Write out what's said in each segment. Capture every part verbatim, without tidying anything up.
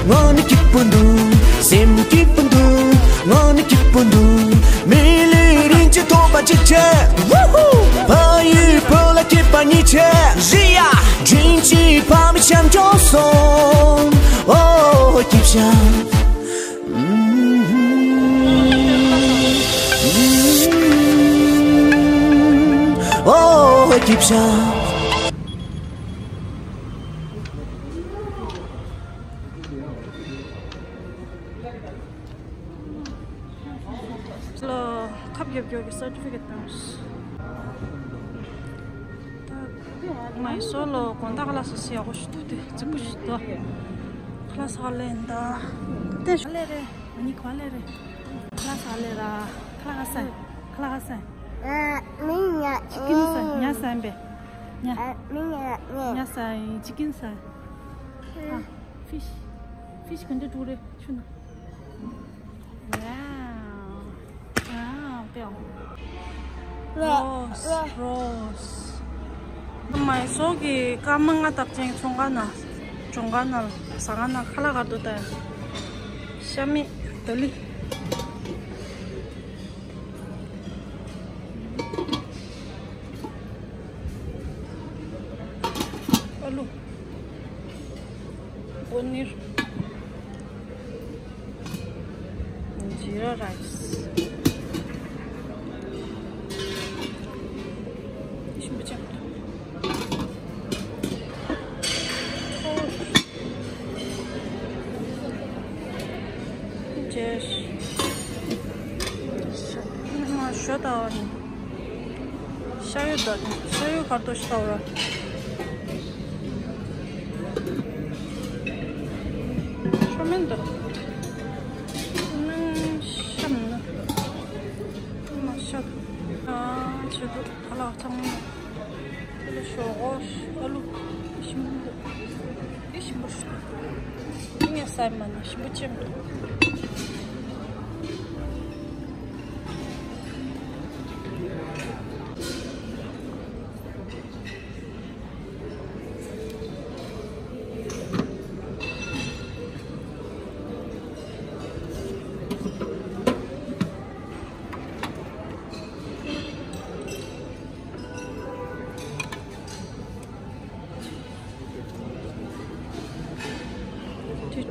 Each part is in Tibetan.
ངང་ནས་སྐྱིད་པོ་འདུག་སེམས་སྐྱིད་པོ་འདུག་ངང་ནས་སྐྱིད་པོ་འདུག་མི་ལུས་རིན་ཆེན་ཐོབ་པ་གཅིག་བྱས། ཕ་ཡུལ་བོད་ལ་སྐྱིད་པ་གཉིས་བྱས། རི་ཡ་དྲིན་ཆེན་ཕ་མའི་ཞབས་འཇོག་སོང་། ཨོ་སྐྱིད་ཤག་ཨོ་སྐྱིད་ཤག་ལོ་ཁབ་རྒྱབ་རྒྱབ་ཀྱི་སར་ཊི་ཕི་ཀེཊ་དང་། ད་མའི་སོ་ལོ་དགོང་དག་ཁ་ལག་ཟ་ས་ཡག་པོ་ཞིག་འདུག་དེ་རྫིག་པོ་ཞིག་འདུག་ཁ་ལག་ཟ་ག་སླེབས་ཡིན་ད། དེ་ག་ལེ་རེད། ང་གཉིས་ག་ལེ་རེད། ཁ་ལག་ཟ་ག་སླེབས་ར། ཁ་ལག་ག་ཟ། ཁ་ལག་ག་ཟ། ཨ། མི་ཉ་ཅི་ཀིན་ཟ། ཉ་ཟ་ཡིན་པས། ཉ། ཨ། མི་ཉ་ཉ། ཉ་ཟ་ཡིན། ཅི་ཀིན་ཟ། ཨ། ཕིཤ། ཕིཤ་ག་འདྲ་འདུག་རེད་ཆུ་ན། Wow. Wow, པེའོ། Rose, rose. མའི་སོ་གི་སྐར་མ་ལྔ་རྟགས་ཅན་ཚོང་ཁང་ནང་། ཚོང་ཁང་ནང་ཟ་ཁང་ནང་ཁ་ལག་ག་རེ་འདུག་ལྟ་ཡ། ཤ་མེད་དོ་ལི། ཨ་ལུ། པོ་ནིར། ཇི་ར་རའི་སི། ཞིམ་པོ་ཅན། ཅེས། ཞོ་ད་བ་ནི། ཤ་ཡོད་ད་ནི། ཤ་ཡོད་གར་དོ་ཤ་ད་བ། ཤ་མིན་ད། ཤ་མིན་ན། མ་ཤ། ཨ་ཆུ་དུ་ཁ་ལག་ཚང་མ། དེ་ལ་ཞོག་ཨ་ལུ་ཞིམ་པོ་འདུག་དེ་ཞིམ་པོ་ཞིག་འདུག་དེ་ངས་ཟ་མ་ནི་ཞིམ་པོ་ཅན་འདུག་དེ་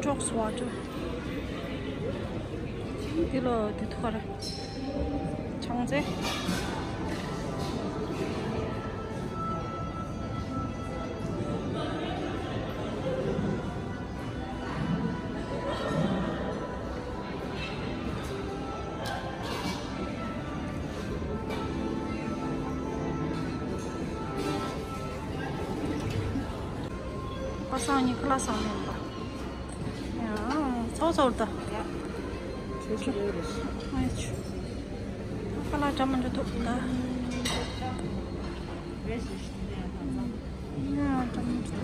ཀྲོག་སི་ཝ་ཊར། དེ་ལོ་དེ་ཐོ་རེ། ཆང་རྩེ། པ་སངས་ཉིན་ཁ་ལག་ཟ་མེད་པ། ཡང་ཚོགས་ཚོགས་ད། ཨེ་ཆུ། ཁ་ལག་འདྲ་མི་འདྲ་ཐུག་ད། ཡང་འདྲ་མི་འདྲ།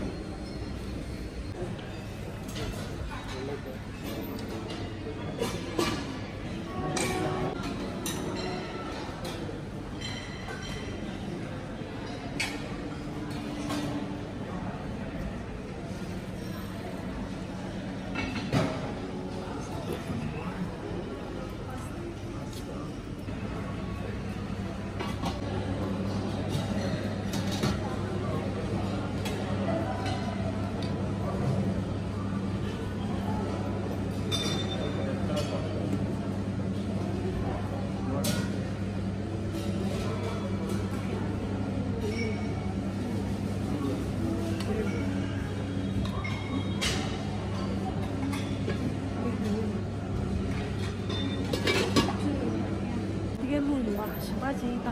དེ་གའི་ལུག་ཡིན་པ་ཞིམ་པ་ཅིག་ཡིན་ད།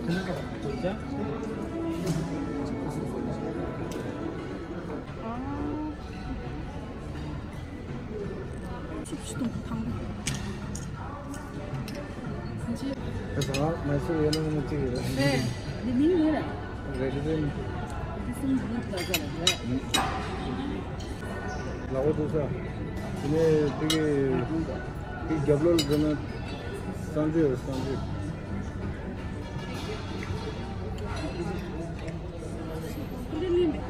ཨ། སུབ་ཅི་གཏོང་གི་ཐང་པོ། ད་ང་ཚོ་ཡོད་ན་མི་གཅིག་རེད། རེད། འདི་མིང་ཡོད་རེད། རེད་རེད། འདི་སུམ་འདི་ལ་ཟ་རེད། ལག་པ་འདུག་ས། དེ་ནས་དེ་གི་དེ་རྒྱབ་ལོགས་ལ་འགྲོ་ན་སང་ཇོ་ཡོད་རེད། སང་ཇོ། འདི་མིན་པས།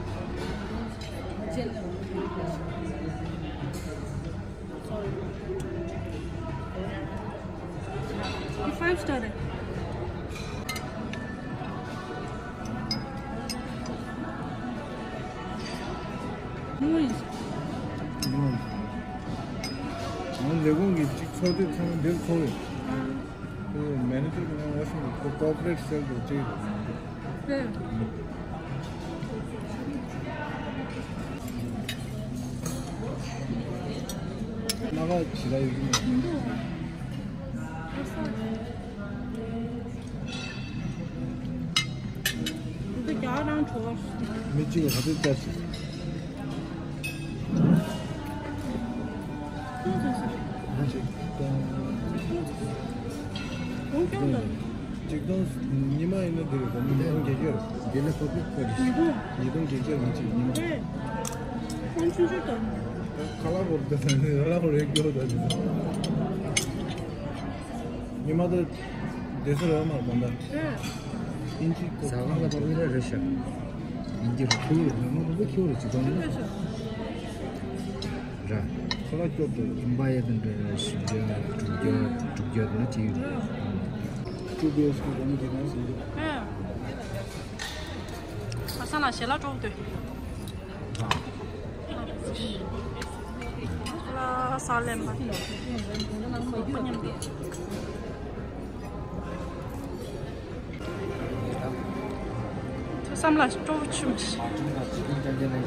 Five star. ང་ལས་ཁུངས་ཀྱི་གཅིག་ཚོགས་དུས་ཚང་མ་འདིར་ཚོགས་ཡོད། ཁོ་མེ་ནེ་ཇར་གི་ནང་ང་ཤོང་ཁོ་ཀོ་པོ་རེ་ཊི་སེལ་དུ་བཅུག་ཡོད། སྣ་ཁ་ཇི་ལྟར་ཡོད་ཀྱི་མེད། འདི་རྒྱ་རང་བྲོ། མི་གཅིག་ལ་ག་ཚོད་བཅར་ཞིག་ཁོང་ཚོས་ཟེར། གོང་ཀྱང་ལ། ཆིག་སྟོང་ཉི་མ་ཡིན་ན་འདི་རེད་དམ། ཉིས་སྟོང་བརྒྱད་བརྒྱ་རེད། འདི་ན་ཁོ་པི་ཁོ་རེད། ཉིས་སྟོང་། ཉིས་སྟོང་བརྒྱད་བརྒྱ་ཡིན་ཅིག་ཉི་མ། རེད། ཁོང་ཆུང་ཆུང་དང་། ཁ་ལག་བོར་དེ་ཟ་ནི་ར་ལག་བོར་ཡོད་ཀྱོ་ད་དེ་ཟ། ཉི་མ་དེ་དེ་ཚོ་ར་མ་མ་ད། རེད། ཨིན་ཅི་ཀོ་ཟ་ཁང་ལ་པར་མི་ར་རེད་ཤག་ཨིན་ཅི་ར་ཁྱོད་རེད། ཉི་མ་དེ་ཚོ་ཁྱོད་རེད་ཅི་ཐོང་རེད། ར། ཁོ་ལ་སྐྱོབ་འདུག་ཨིམ་པ་ཡ་དང་འདྲ་བཞི་བརྒྱ་དྲུག་བརྒྱ་དྲུག་བརྒྱ་དེ་ན་ཅིག་ཡོད་རེད། ཀྲུ་བེ་སི་གི་རང་གི་རང་ཟིན་འདུག་ཨ། ཨ་ས་ན་ཞལ་ལག་སྤྲོ་བོ་དོད། ལ་ས་ལེན་པ། ཁོ་མཉམ་དུ། ཐོས་བསམ་ལ་སྤྲོ་བོ་ཆུ་མི་ཤི། རེད།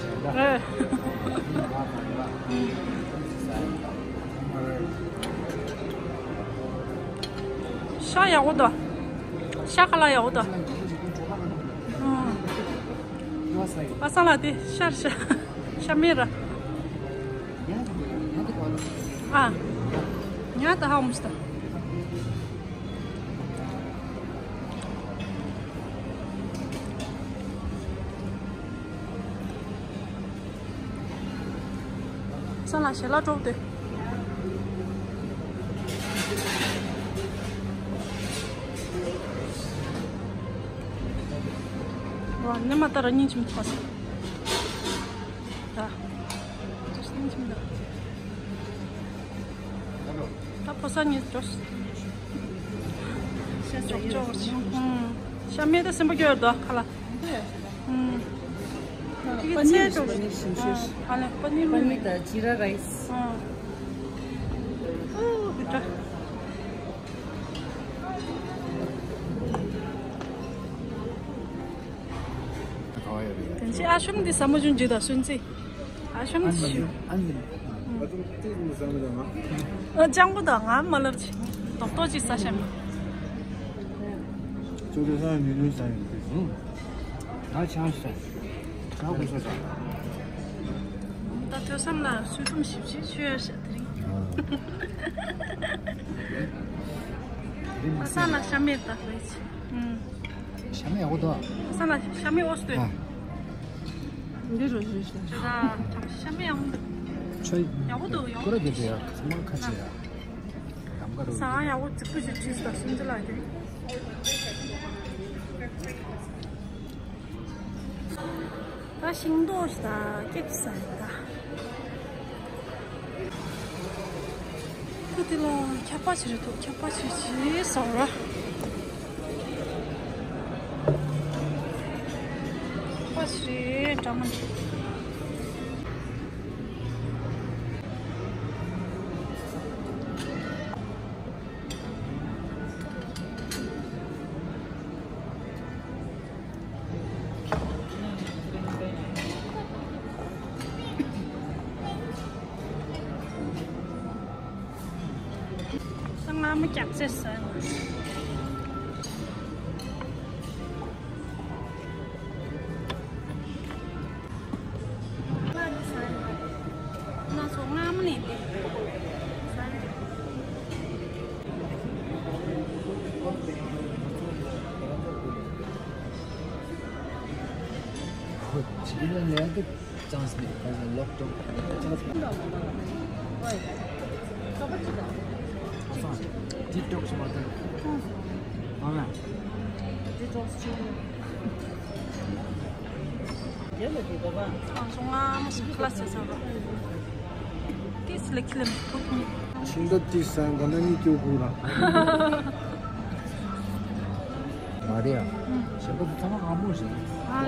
ཤ་ཡག་པོ་འདུག་ཤ་ཁ་ལག་ཡག་པོ་འདུག་ཨ་ས་ལ་དེ་ཤར་ཤ་ཤ་མེད་ར། ཨ། ཉ་ད་ཧ་མུ་སྟ། ས་ལ་ཞལ་ལག་སྤྲོ་བོ་དེ། ཝ་ནི་མ་ཏ་ར་ཉིན་ཆིམ་ཐོ་སི། ད། ཅི་སྙིང་རྗེ་མི་འདུག་ད་ཕོ་གསར་གཉིས་འགྲོ། ཤ་ཅོག་ཅོག་ཅིག་ཤ་མེད་ད་སེམས་པ་སྐྱོ་ཡོད་དོ་ཁ་ལ། ཨུམ། ཁྱི་གི་ཚལ་ཅོག་ཅིག་ཨ་ལེ་པ་ནིར་པ་ནིར་དང་ཇི་ར་རའི་སི། ཨུམ། ཨུ་གི་འདྲ། དེ་ཚེ་ཨ་ཤོམ་འདི་ཟ་མ་བྱུང་ཇི་ད་སུན་ཚེ། ཨ་ཤོམ་འདི་ཤུ། ཨ་ཅང་པོ་དང་ང་མ་ལར་ཆི། རྡོག་རྡོག་ཅིག་ཟ་ཤམ། ཅོ་ཏེ་ས་ཉུ་ཉུ་ཟ་ཡིན། ང་ཆང་ཤ། ཆང་གོ་ས་ཆང་། ད་ཐོས་བསམ་ལ་སུས་ཐུམ་ཞིབ་ཞིབ་ཆོས་ཡ་ཤ་དེ་རིང་། ཨ་ས་ལ་ཤ་མེད་ད་ལོས་ཆི། ཨུམ། ཤ་མེད་ཡག་པོ་འདུག་ས་ན་ཤ་མེད་འོ་སྟོད། ཨ། འདི་རུ་རུ་ཤ། ཤ་མེད་ཡག་པོ་འདུག་ཆོས། ཡག་པོ་འདུག་ཡག་པོ་འདུག་ཀུ་ར་རྒྱབ་ཡ་ཚང་མ་ཁ་ཆེ་ཡ། ཡང་ག་རུ། ས་ཡག་པོ་རྫིག་པོ་ཞིག་བྲིས་ད་སུན་ཙི་ལ་དེ། ད་ཤིང་ཏོག་ཞིག་དང་ཀེག་ཟ་ཡིན་ད། ཁུ་དེ་ལ་ཁྱབ་པ་ཞིག་རེད་འདུག་ཁྱབ་པ་ཞིག་ཅིག་ཟ་བ། ཁྱབ་པ་ཞིག་རེད་འདྲ་མ་འདུག་ང་མི་རྒྱག་ཚེ་ཟ། ཇི་ལྟར་ལས་ཀྱི་ཅང་སི་མེད་པ་ལོག་ཏོག་ཅང་སི་མེད། ཏིག་ཏོག་སུ་མ་ཐོན། ཨ་མ། ཏིག་ཏོག་སུ་ཆུང་། རྒྱབ་ལ་དེ་གོ་བ། ཨ་སོང་ང་མ་སུ་ཁ་ལ་སེ་སང་རོ། ཏིས་ལེ་ཁི་ལེ་མི་ཁུག་མི། ཕྱིན་ད་ཏིས་སང་ག་ན་ནི་ཀྱོ་གུ་ར། མ་རེད་ཡ། ཞེ་པོ་དེ་ཐ་མ་ཧ་མོ་ཞིག་ཨ།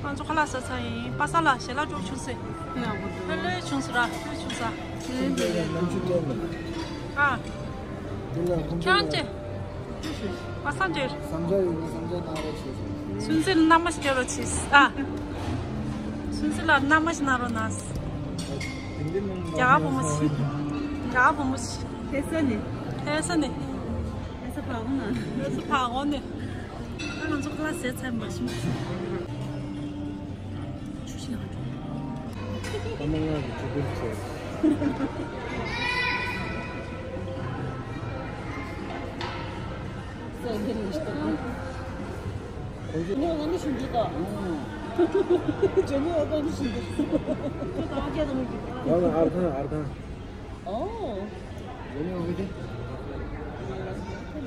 ང་ཚོ་ཁ་ལག་ཟ་ཚར་ཡིན། པ་ས་ལ་ཞལ་ལག་འགྲོ་བྱུང་སེ། ལྷོད་ལྷོད་བྱུང་སེ་ར་ལྷོད་བྱུང་ས། ཨ། ཁྱེད་རང་ཅི། པ་ས་འདིར། སུན་སི་ལ་མནའ་མ་ཞིག་སྟེར་རོགས་གྱིས། ཨ། སུན་སི་ལ་མནའ་མ་ཞིག་གནང་རོགས་གནང་། རྒྱ་གར་བུ་མོ་ཞིག་རྒྱ་གར་བུ་མོ་ཞིག་ཧེ་ས་ནི། ཧེ་ས་ནི། ཧེ་ས་ཕ་གོ་ན། ཧེ་ས་ཕ་གོ་ནི། ཨ་ང་ཚོ་ཁ་ལག་ཟས་ཚར་མ་ཤེས། ཆུ་ཞིག་ལ་འགྲོ། ཨ་མ་ང་གི་ཆུ་ཁུར་ཚོ། ཁོང་ཚོ་ངོ་ང་འདི་ཞིག་འདུག་ད། ཇོ་ནི་འོ་ད་འདི་ཞིག་འདུག་ཁྱོད་ད་ང་སྐད་དུ་མི་འདུག་ཨ་ལ་ཨར་ཐང་ཨར་ཐང་། ཨོ། ཇོ་ནི་འོ་གི་དེ།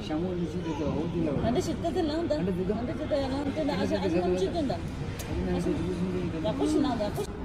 ཞྭ་མོ་འདི་ཞིག་འདུག་ད་འོ་འདི་ལ། ད་འདི་ཞིག་ད་དེ་ལངས་ད། ད་འདི་འདུག་ད་དེ་ད་ཡ་ལངས་ད་ད་ཨ་ཞག་ཨ་ཞག་ནམ་ཅི་ད་ད། ཡག་པོ་ཞིག་ལངས་ད་ཡག་པོ་ཞིག་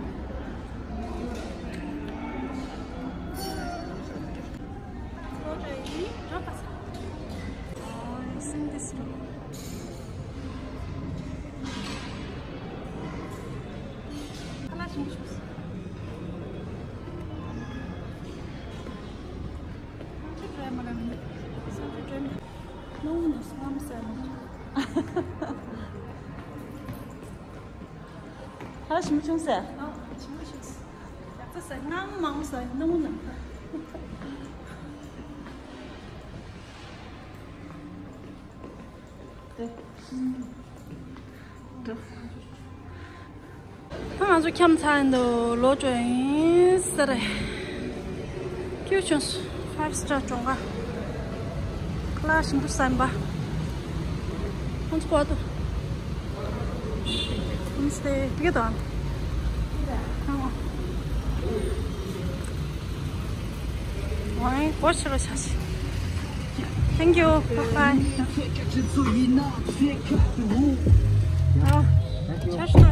ཧ་ཞིམ་ཆུང་ཟེར། ཨ་ཞིམ་ཆུང་ཟེར། ཡག་པོ་ཟེར། ང་མང་པོ་ཟེར། སྣང་བ་ནང་། ད་ང་ཚོ་འཁྱམས་ཚར་ཡིན་འདུག་ལོག་འགྲོ་ཡིན་ཟེར། ཁྱེད་བྱུང་སོང་། ཕའིབ་སི་ཊར་གྲོང་ཁ། ཁ་ལག་ཞིམ་པོ་ཟ་ཡིན་པ། ཁོང་ཚོ་བར་དུ། ཁོང་ཚོ་དེ་དེ་ག་དང་། ཨང་། ཝའི་བོ་ཆེ་རོ་ཆ་ཆེ། Thank you. Bye bye. ཨ། ཆ་ཤོ།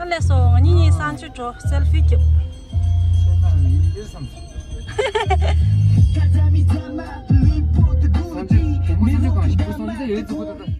ཨ་ལས་སོ། ང་གཉིས་གཉིས་སང་ཆུ་འགྲོ། སེལ་ཕི་རྒྱུག་སང་ཆུ་གང་ཞིག་བུ་སང་ཆུ་ཡོད་ཚུགས་ད།